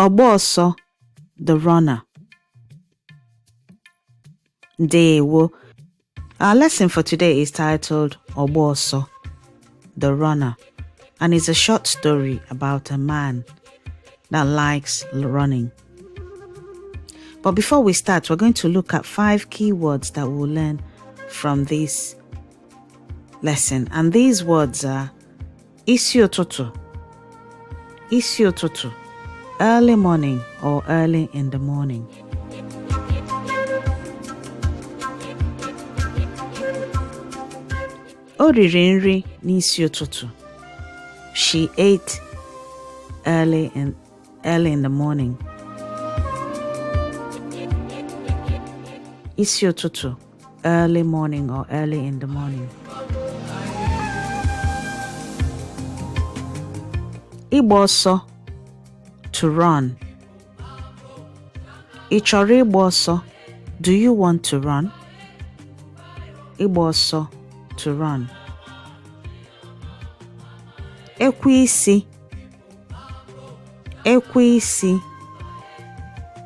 Ọgba ọsọ, the runner. Ndewo. Our lesson for today is titled Ọgba ọsọ, the runner, and is a short story about a man that likes running. But before we start, we're going to look at 5 keywords that we'll learn from this lesson. And these words are isi ụtụtụ, isi ụtụtụ, early morning or early in the morning. O riri nri n'isi ụtụtụ. She ate early in the morning. Isi ụtụtụ, early morning or early in the morning. Ịgba ọsọ, to run. Ị chọrọ ịgba ọsọ? Do you want to run? Ịgba ọsọ, to run. Ekweisi, ekweisi,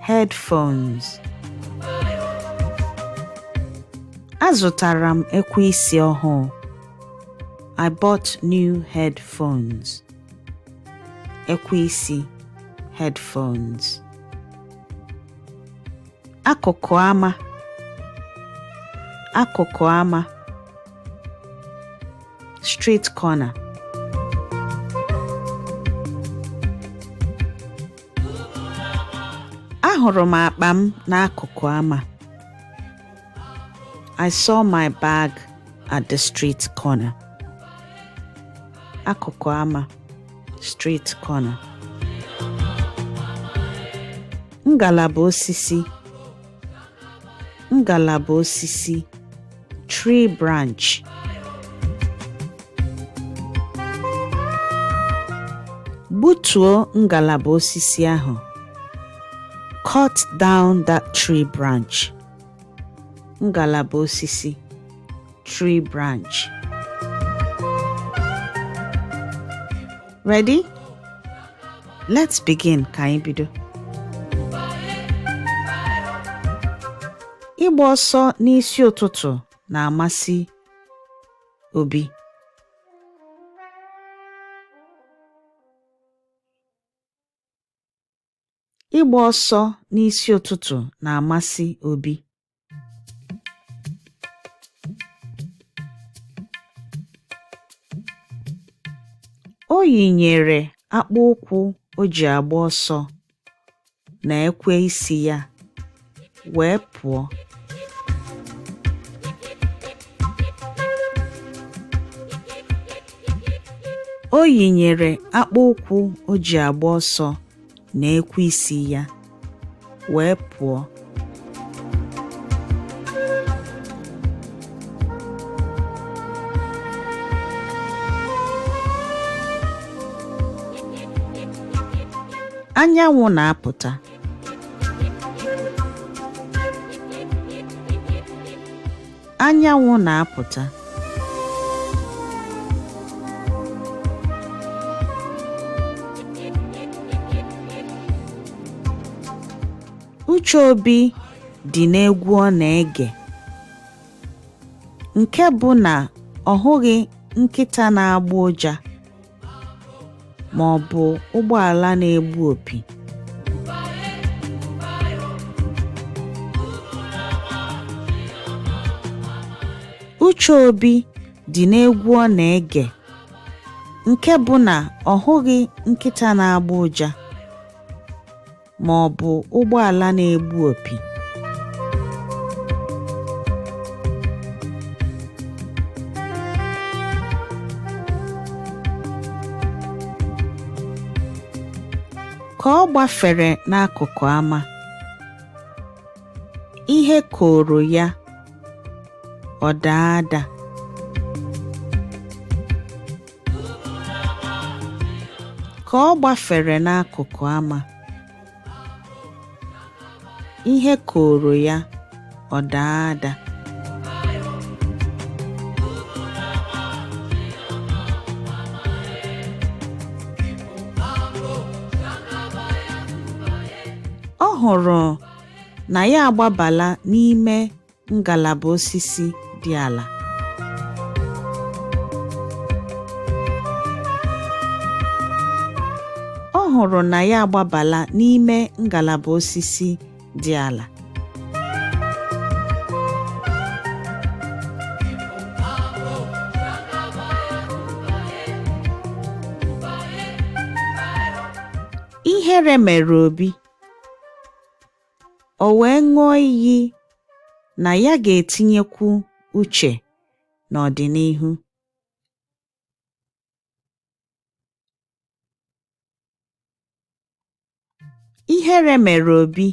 headphones. Azụtara m ekweisi ọhụụ. I bought new headphones. Ekweisi, headphones. Akụkụ ama, akụkụ ama, street corner. Ahụrụ m akpa m n'akụkụ ama. I saw my bag at the street corner. Akụkụ ama, street corner. Ngalaba osisi, ngalaba osisi, tree branch. Gbutuo ngalaba osisi ahụ. Cut down that tree branch. Ngalaba osisi, tree branch. Ready? Let's begin. Ka anyị bido. Ịgba ọsọ n'isi ụtụtụ na-amasị Obi. Ịgba ọsọ n'isi ụtụtụ na-amasị Obi. O yinyere akpụụkwụ o ji agba ọsọ na ekweisi ya wee pụọ. O yinyere akpụụkwụ o ji agba ọsọ na ekweisi ya wee pụọ. Anyanwụ na-apụta. Anyanwụ na-apụta. Uche Obi dị n'egwu ọ na-ege, nke bụ na ọ hụghị nkịta na-agbọ ụja ma ọ bụ ụgbọala na-egbu opi. Uche Obi dị n'egwu ọ na-ege, nke bụ na ọ hụghị nkịta na-agbọ ụja ma ọ bụ ụgbọala na-egbu opi. Ka ọ gbafere n'akụkụ ama, ihe koro ya, ọ daa ada. Ka ọ gbafere n'akụkụ ama, ihe koro ya, ọ daa ada. Hụrụ na ya agbabala n'ime ngalaba osisi dị ala. Ọ hụrụ na ya agbabala n'ime ngalaba osisi dị ala. Ihere mere Obi, o wee ṅụọ iyi na ya ga-etinyekwu uche n'ọdịnihu. Ihere mere Obi,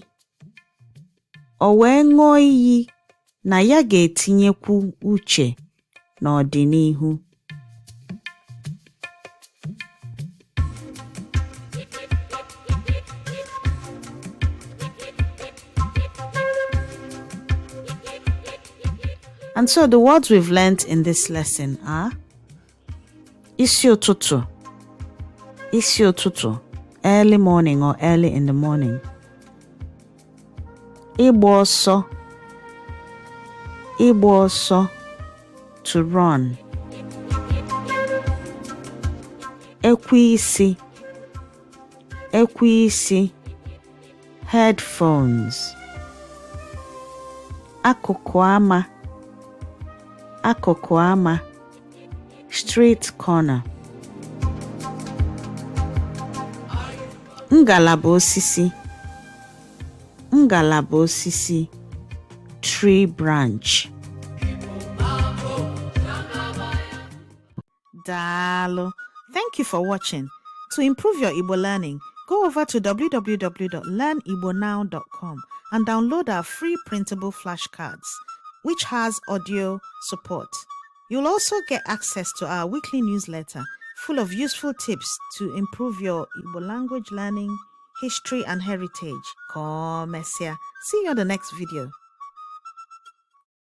o wee ṅụọ iyi na ya ga-etinyekwu uche n'ọdịnihu. And so the words we've learnt in this lesson are isi ụtụtụ, isi ụtụtụ, early morning or early in the morning. Ịgba ọsọ, ịgba ọsọ, to run. Ekweisi, ekweisi, headphones. Akụkụ ama, akụkụ ama, street corner. Ngalaba osisi, ngalaba osisi, tree branch. Daalụ. Thank you for watching. To improve your Igbo learning, go over to www.learnigbonow.com and download our free printable flashcards, which has audio support. You'll also get access to our weekly newsletter full of useful tips to improve your Igbo language learning, history, and heritage. Ka ọ mesịa. See you on the next video.